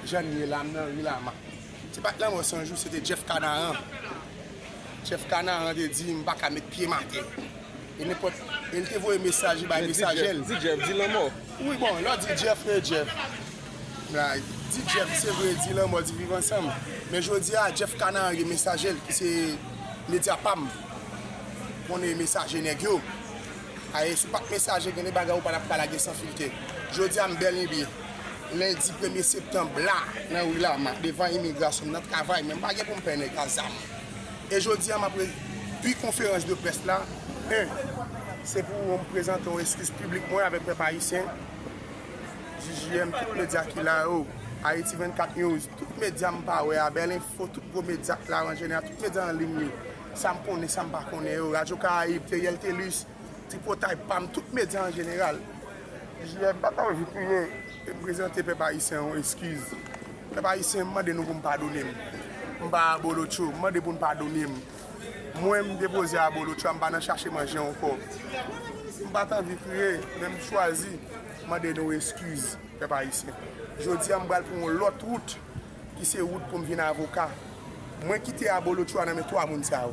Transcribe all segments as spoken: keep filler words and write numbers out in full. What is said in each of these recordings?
Jan n ye la, m nan ri Lama. Se pa t Lanmò San Jou, se te Jeff Kanaran. Jeff Kanaran te di m pa ka met pye m atè. E nenpòt, e l te voye mesaj, li bay mesajè l. Di Jeff, di Lanmò. Wi, bon, lè w di Jeff, e Jeff. La, di Jeff, se vre, di Lanmò, di Viv Ansanm. Men jodi a, Jeff Kanaran gen mesajè l, ki se medya pa m. Konnen mesajè nèg yo. Aye, si w pa t mesajè, gen de bagay ou pa t ap ka lage san filtè. Jodi a, m bèl enben. Lendi premye septanm la, nan ri Lama, devan imigrasyon, m nan travay, men m pa gen pou m pè nèg a zam. E jodi a, m ap re-, pi konferans de près la, en, se pou m prezante yon eskiz piblik mwen avèk pèp ayisyen, J J M, tout medya ki la yo, Haiti vennkat News, tout medya m pa wè a, Bèl Enfo, tout gwo medya k la an jeneral, tout medya an liy yo, sa m konnen, sa m pa konnen yo, Radyo Karayib, Teriel Thelus, Tripotay pa m, tout medya an jeneral. J J M pa t anvi kriye, e m prezante pèp ayisyen yon eskiz. Pèp ayisyen, m mande nou pou m padone m. M pa abolotcho, m mande pou n padone m. Mwen, m depoze abolotcho a, m pa nan chache manje ankò. M pa t anvi kriye, men m chwazi mande nou eskiz, pèp ayisyen. Jodi a, m pral pran yon lòt wout ki se wout pou m vin avoka. Mwen kite abolotcho a nan men twa moun sa yo.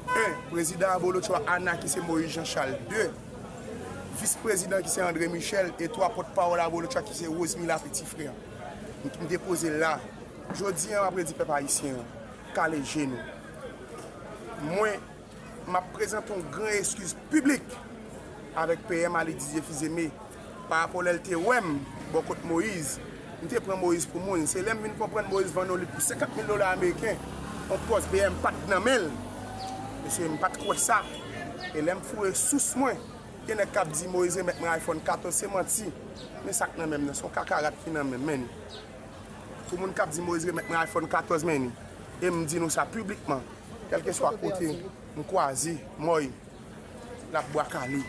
En, prezidan abolotcho a, Ana, ki se Moïse Jean Charles. De, vis prezidan ki se André Michel. E twa, pòtpawòl abolotcho a ki se Rosemila Petit Frère. M, m depoze l la. Jodi a, m ap redi pèp ayisyen an, kale je nou. Mwen, m ap prezante yon gran eskiz piblik avèk P M Ali Didier Fils-Aimé, pa rapò lè l te wè m bò kot Moyiz. M te pran Moyiz pou moun. Se lè m vin konprann Moyiz vann yon lit pou senkant mil dola ameriken, yon pòs B M pa t nan men l. Mesye, m pa t kwè sa. E lè m foure sous mwen, gen nèg k ap di Moyiz remèt mwen iPhone katòz, se manti. Men sa k nan men m nan, se yon kakarat ki nan men m, men. Pou moun k ap di Moyiz remèt mwen iPhone katòz, men. E m di nou sa piblikman. Kèlkeswa kote m kwaze Moy, l ap bwa kale.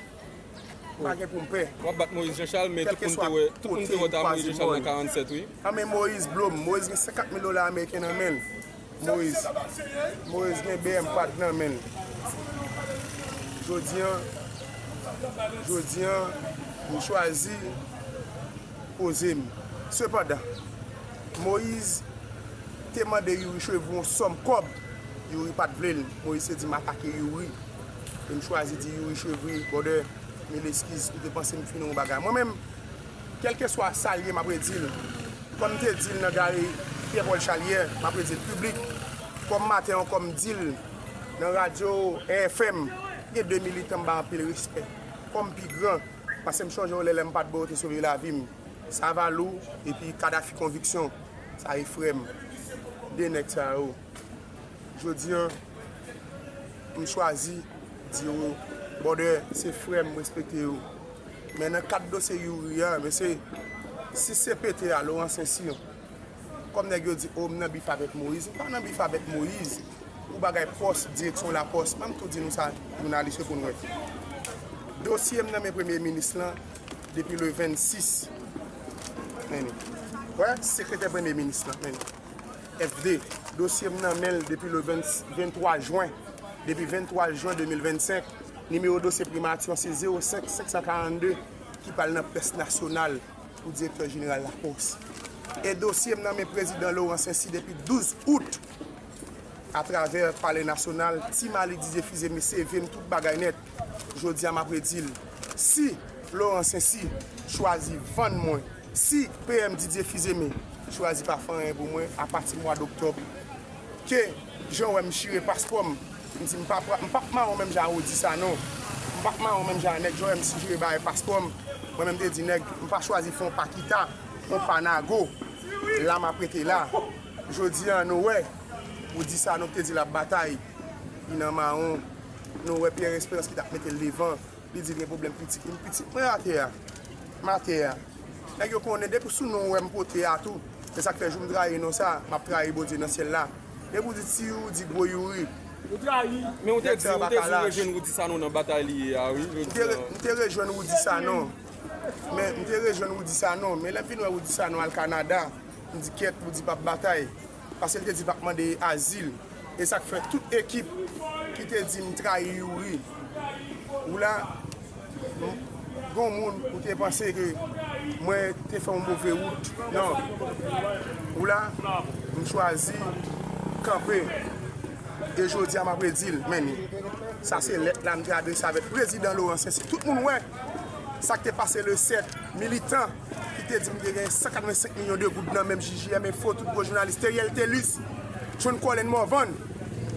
M pa gen pou m pè. W ap bat Moyiz Jean Charles, men tout moun te wè, tout moun te wè ta Moyiz Jean Charles nan karannsèt, wi. A, men Moyiz blo m. Moyiz gen senkant mil dola ameriken nan men l. Moyiz, Moyiz gen B M pa t nan men l. Jodi a, jodi a, m chwazi poze m. Sepandan, Moyiz te mande Youri Chevry yon sòm kòb. Youri pa t vle l. Moyiz te di m atake Youri. E m chwazi di Youri Chevry, brother, mil eskiz, ou te panse m fin yon bagay. Mwen menm, kèlkeswa sa l ye, m ap redi l. Kòm m te di l nan gari Pyè Pòl Chal yè, m ap redi l piblik. Kòm maten ankò m di l nan radyo R F M, gen de militan m ba anpil respè. Kòm pi gran, paske m chonje yon lè lè m pa t bò yo te sove lavi m. Savalou epi Kadafi Konviksyon, sa e frè m. De nèg sa yo. Jodi a, m chwazi di yo, brother, se frè m, m respekte yo. Men nan kad dosye Youri a, mesye, si se pete a, Laurent Saint-Cyr, kòm nèg yo di, o, m nan bif avèk Moyiz, m pa nan bif avèk Moyiz. Pou bagay pòs, direksyon lapòs, ban m tou di nou sa, jounalis yo pou n wè. Dosye m nan men premye minis lan depi le vennsis. Men, wè, sekretè premye minis lan, men. F D, dosye m nan men l depi le venn, venntwa jen, depi venntwa jen de mil vennsenk, nimewo dosye primati an se zewo senk senk san karannde, ki pral nan près nasyonal pou direktè jeneral lapòs. E dosye m nan men prezidan Laurent Saint-Cyr depi douz out, atravè Palè Nasyonal, Ti Mali Didier Fils-Aimé seve m tout bagay nèt. Jodi a, m ap redi l, si Laurent Saint-Cyr chwazi vann mwen, si P M Didier Fils-Aimé chwazi pa fè anyen pou mwen apati mwa doktòb, ke jan w wè m chire paspò m, m di m pa pra-, m p ap mawon menm jan a Rudy Sanon, m p ap mawon menm jan a nèg, jan w wè m chire bagay paspò m, mwen menm te di nèg, m pa chwazi fè yon pa kita, yon pa nago, la m ap rete la. Jodi a, nou wè, Rudy Sanon ki te di l ap batay, li nan mawon, nou wè Pierre Espérance ki t ap mete l devan, li di l gen pwoblèm pitit li. Pitit mwen atè a. M atè a. Nèg yo konnen depi sou non w wè m pote a tou. Se sa k fè jou m trayi non sa, m ap trayi Bondye nan syèl la. Depi w di Ti Youri, di Gwo Youri. Ou trayi. Men ou te di, ou te di ou rejwenn Rudy Sanon nan batay li ye a, wi. M te re-, m te rejwenn Rudy Sanon. Men m te rejwenn Rudy Sanon. Men lè m fin wè Rudy Sanon al Kanada, m di kèt, Rudy p ap batay. Paske l te di l p ap mande azil. E sa k fè tout ekip ki te di m trayi Youri, ou la, m, gon moun ou te panse ke Mwen te fè yon move wout. Non. Ou la, m chwazi kanpe. E jodi a, m ap redi l, men ni. Sa se lèt la m te adrese avèk prezidan Laurent Saint-Cyr. Tout moun wè sa k te pase le sèt. Militan ki te di m te gen san katrevensenk milyon de goud nan men m, J J M Info, tout gwo jounalis, Teriel Telus, John Colin Morvan,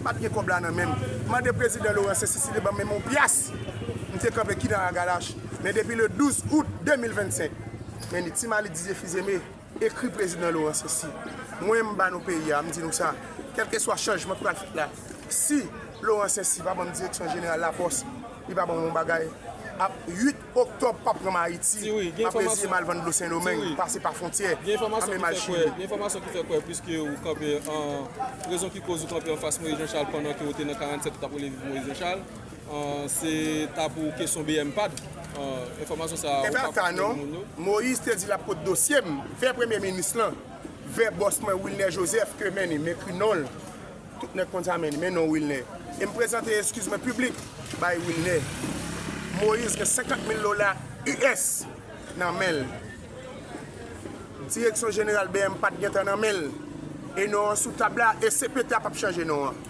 pa t gen kòb la nan men m. Mande prezidan Laurent Saint-Cyr si li ban m menm yon pyas. M te kanpe ki nan Agalache. Men depi le douz out de mil vennsenk, men ni Ti Mali Didier Fils-Aimé ekri prezidan Laurent Saint-Cyr. Mwen, m ba nou peyi a, m di nou sa. Kèlkeswa chanjman ki pral fèt la, si Laurent Saint-Cyr pa ban m direksyon jeneral lapòs, li pa ban m yon bagay, ap uit oktòb p ap pran m Ayiti. M ap reziye m al vann dlo Sendomeng, pase pa fwontyè, anmen m al Chili. Gen enfòmasyon ki fè kwè, piske ou kanpe an, rezon ki koz ou kanpe anfas Moïse Jean Charles pandan ke ou te nan karannsèt ou t ap rele viv Moïse Jean Charles, se ta pou kesyon B M pad. Enfòmasyon sa a, ou pa konfime moun yo. Moïse te di l ap pot dosye m vè premye minis lan, vè bòs mwen Wilner Joseph, ke men ni, m ekri non l. Tout nèg konn sa, men ni, men non Wilner. E m prezante eskiz mwen piblik bay Wilner. Moïse gen senkant mil dola U S nan men l. Direksyon jeneral B M pad gentan nan men l. E non an sou tab la, e C P T a p ap chanje non an.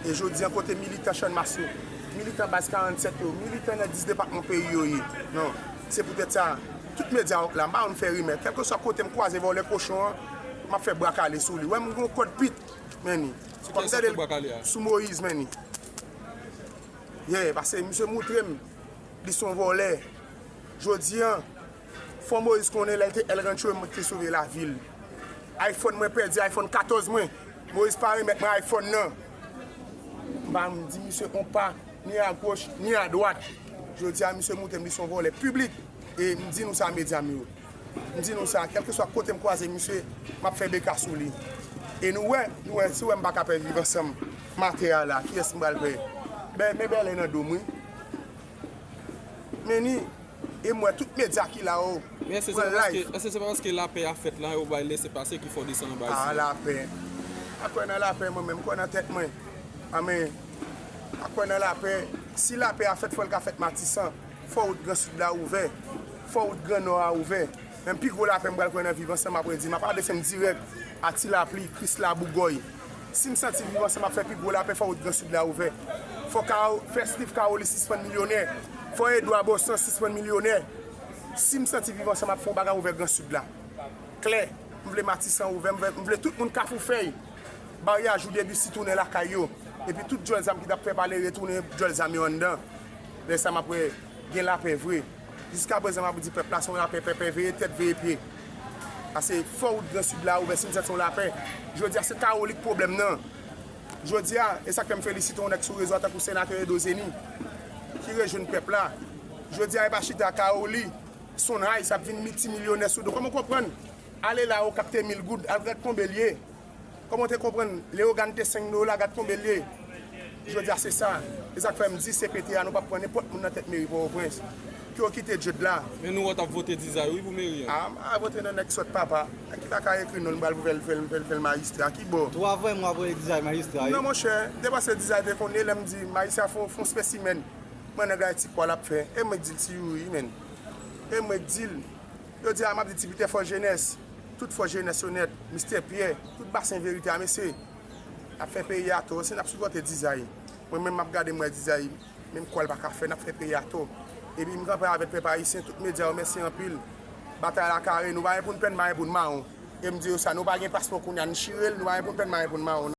E jodi an, kote militan Channmas yo, militan baz karannsèt yo, militan nan dis depatman peyi yo ye? Non. Se poutèt sa, tout medya wòk la, m pa konn fè rimè. Kèlkeswa kote m kwaze vòlè kochon an, m ap fè bra kale sou li. Wè m gen yon kòd pit, men ni. Sou kiyès w ap fè bra kale a? Sou Moïse, men ni. Yeah, paske misye moutre m li se yon vòlè. Jodi an, fò Moïse konnen lè l te El Rancho, mwen te sove lavi l. iPhone mwen pèdi, iPhone katòz mwen. Moïse pa remèt mwen iPhone nan. M pa di misye yon pa, ni a goch, ni a dwat. Jodi a, misye moutre m li se yon vòlè piblik. E m di nou sa, medya m yo. M di nou sa, kèlkeswa kote m kwaze misye, m ap fè beka sou li. E nou wè, nou wè, si w wè m pa ka pè Viv Ansanm maten a la, kiyès m pral pè? Bè, men bèlè nan do m, wi. Men ni, e m wè tout medya ki la o. Men èske se pa paske, èske se pa paske lapè a fèt la, yo bay lese pase ki fè w desann anba isit la? A, lapè. M pa kwè nan lapè, mwen menm, m kwè nan tèt mwen. Anmen, m pa kwè nan lapè. Si lapè a fèt, fò l ka fèt Matisan. Fò wout Gran Sid la ouvè. Fò wout Gran Nò a ouvè. Men pi gwo lapè m pral kwè nan Viv Ansanm, m ap redi, m ap adrese m dirèk a Ti Lapli, Krisla, Bougòy. Si m santi Viv Ansanm ap fè pi gwo lapè, fò wout Gran Sid la ouvè. Fò Karo-, Fèstif Kawoli sispann milyonè. Fò Edwa Bosan sispann milyonè. Si m santi Viv Ansanm ap fè yon bagay, ouvè Gran Sid la. Klè. M vle Matisan ouvè, m vle, m vle tout moun Kafou Fèy, Baryè Jou, Debussy tounen lakay yo. Epi tout djòl zam ki t ap fè pale retounen djòl zam yo anndan. Lè sa m ap wè gen lapè vre. Jiskaprezan m ap di pèp la se yon lapè pèpè, veye tèt, veye pye. Paske fò wout Gran Sid la ouvè, si n santi yon lapè. Jodi a se Kawoli k pwoblèm nan. Jodi a, e sa k fè m felisite yon nèg sou rezo a tankou senatè Edo Zeni, ki rejwenn pèp la. Jodi a, e pa chita Kawoli, Sunrise ap vin miltimilyonè sou do. Kòman w konprann? Ale la, Okap te mil goud, al gad konbe l ye. Kòman w te konprann Leyogàn te senk dola, gad konbe l ye? Jodi a se sa. E sa k fè m di C P T a, nou p ap pran nenpòt moun nan tèt meri Pòtoprens. Ke yo kite djòd la. Men nou wè w t ap vote Dizay wi pou meri an. A, m pa vote nan nèg sòt papa. Nèg ki pa ka ekri non l, m pral fè l, fè l, fè l, fè l majistra. Ki bò? Twa vre m w ap voye Dizay majistra wi. Non monchè, m te panse Dizay te konnen lè m di majistra fè yon spesimenn. Mwen nèg Ayiti kwa l ap fè. E mwen k di l ti Youri, menn. E mwen k di l. Jodi a m ap di ti Pitè fòs jenès, tout fòs jenès yo nèt, Mistè Pyè, tout basen verite a, mesye, n ap fè peyi a tò, si n ap sipòte Dizay. Mwen menm m ap gade m wè Dizay, menm kwa l pa ka fè, n ap fè peyi a tò. Epi m kanpe avèk pèp ayisyen, tout medya yo, mèsi anpil. Batay la kare, nou pa gen pou n pè, n pa gen pou n mawon. E m di yo sa, nou pa gen paspò kounye a, n chire l, nou pa gen pou n pè, n pa gen pou n mawon.